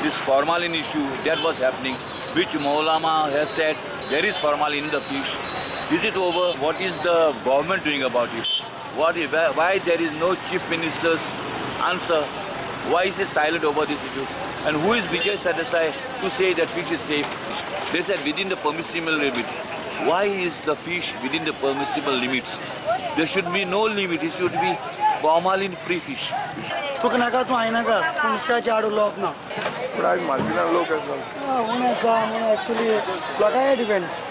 This formalin issue that was happening, which Maulama has said there is formalin in the fish. Is it over? What is the government doing about it? Why there is no chief minister's answer? Why is he silent over this issue? And who is Vijay Sardesai to say that fish is safe? They said within the permissible limit. Why is the fish within the permissible limits? There should be no limit. It should be formalin-free fish. तुका नाका तूं आयनाका पूण नुस्त्याचें आड उलोवप ना. पूण आयज मार्केटान लोक आसा. उणें आसा म्हणून एक्चुली लोकांय डिपेंड्स.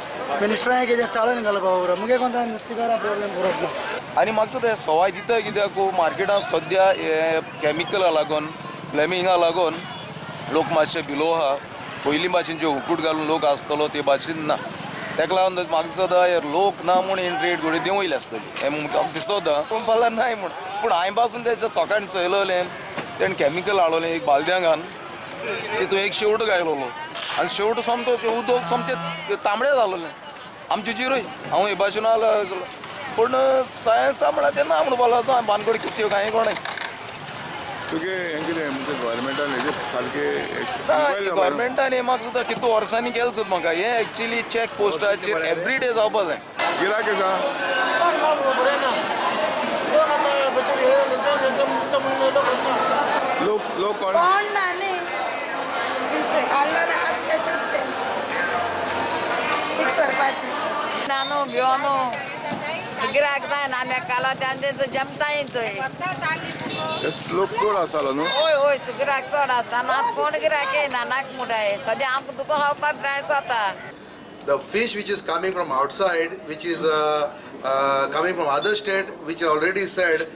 मिनिस्टरांय कितें चाळून घालपा खबर मुगे कोणता नुस्तेकारा प्रॉब्लेम करप ना. आनी म्हाका दिसता हें सवाय दिता कित्याक मार्केटान सद्या हे कॅमिकला लागून फ्लॅमिंगा लागून लोक मातशे बिलो आहा. पयलीं भाशेन जे हुकूट घालून लोक आसतलो ते भाशेन ना. ताका लागून म्हाका दिसता हे लोक ना म्हूण हें रेट घोडी देंवयली आसतली हें म्हाका दिसता. पूण पाला नाय म्हूण पूण हांवें पासून तें सकाळीं चोयलोलें तेणें कॅमिकल हाडलें एक बालद्यां घालून तितून एक शेवटो घायलोलो आनी शेवटो सोमतो उदक सोमतें तांबडें जालोलें. आमचे जिरोय हांव हे भाशेन आलो पूण सायन्सा म्हळ्यार तें ना म्हणपाक लागलो बानगड कितें कांय कोणें तुगे हें कितें म्हणजे गव्हर्मेंटान हेजेर सारकें ना. गव्हर्मेंटान हें म्हाका सुद्दां कितू वर्सांनी केलें सुद्दां म्हाका हें एक्चुली चॅक पोस्टाचेर एवरी डे जावपा जाय. गिरायक आसा लोक लोक कोण ना न्ही कितें करपाचें ना न्हू भियो न्हू गिरायक जायना आमी काला तेंचे जमताय थंय. लोक चड आसतालो न्हू. हय हय गिरायक चड आसता ना कोण गिरायक येयना नाक मुटाय सद्या आमकां तुका खावपाक त्रास जाता. The fish which is coming from outside, which is coming from other state, which already said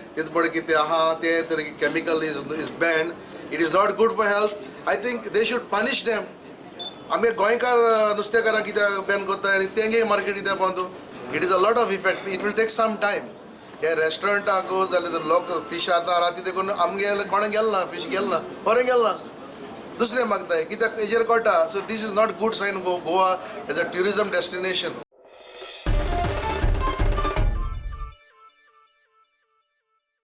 chemical is banned, it is not good for health. I think they should punish them. आमगे गोंयकार नुस्तेकारां कित्याक Ben करता आनी तेंगे market कित्याक बंद? It is a lot of effect. It will take some time. हे रेस्टॉरंटाक जाल्यार तर लोक फीश आतां राती देखून आमगे कोणें गेल ना, फीश गेल ना, बरें गेल ना, दुसरें मागताय कित्याक हेजेर कळटा. So this is not good sign Goa as a tourism destination.